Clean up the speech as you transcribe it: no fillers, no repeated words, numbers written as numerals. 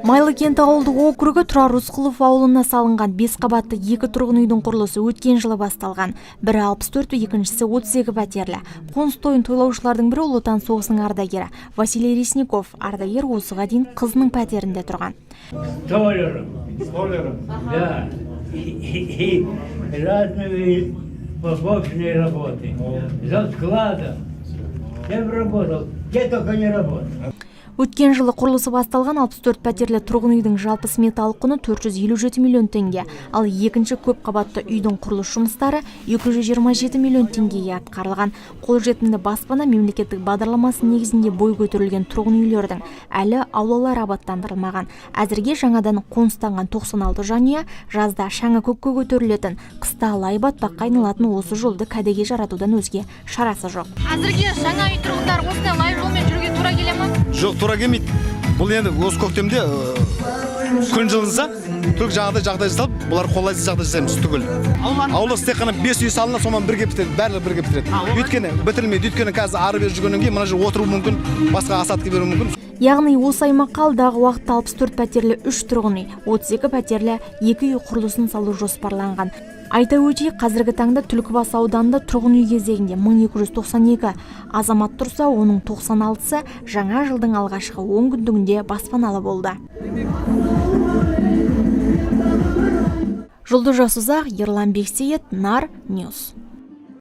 Майлыкент ауылдық округі Тұрар Рысқұлов ауылына салынған 5 қабатты екі тұрғын үйдің құрылысы өткен жылы басталған. Бірі 64, екіншісі 32 пәтерлі. Қоныс тойын тойлаушылардың бірі Ұлы Отан соғысының ардагері Василий Ресников. Ардагер осыға дейін қызының пәтерінде тұрған. Столяром. Столяром. Да. И разные побочные работы. За складом. Кем работал? Где только не работал. Өткен жылы құрылысы басталған 64 пәтерлі тұрғын үйдің жалпы сметалық құны 457 миллион теңге, ал екінші көп қабатты үйдің құрылыс жұмыстары 227 миллион теңгеге атқарылған. Қолжетімді баспана мемлекеттік бағдарламасы негізінде бой көтерілген тұрғын үйлердің әлі аулалары абаттандырылмаған. Әзірге жаңадан қоныстанған 96 жанұя жазда шаңы көкке көтерілетін, қыста лай батпаққа айналатын осы жолды кәдеге жаратудан өзге шарасы жоқ. Әзірге жаңа үй тұрғындары осындай лай жолмен жүруге тура келе ма? Жоқ, тура келмейді. Бұл енді осы көктемде күн жылынса, түгел жаңағыдай жағдай жасалып, бұлар қолайсыз жағдай жасаймыз түгел. Ауласы тек қана 5 үй салынады, сонымен бірге бітеді, барлығы бірге бітіреді. Өйткені бітірілмейді, өйткені қазір ары бері жүргеннен кейін мына жер отыруы мүмкін, басқа осадка беруі мүмкін. Яғни осы аймаққа алдағы уақытта 64 пәтерлі 3 тұрғын үй, 32 пәтерлі 2 үй құрылысын салу жоспарланған. Айта өтейік, қазіргі таңда Түлкібас ауданында тұрғын үй кезегінде 1292 азамат тұрса, оның 96-сы жаңа жылдың алғашқы 10 күндігінде баспаналы болды. Жұлдыз Жасұзақ, Ерлан Бексейіт, Нар Ньюс.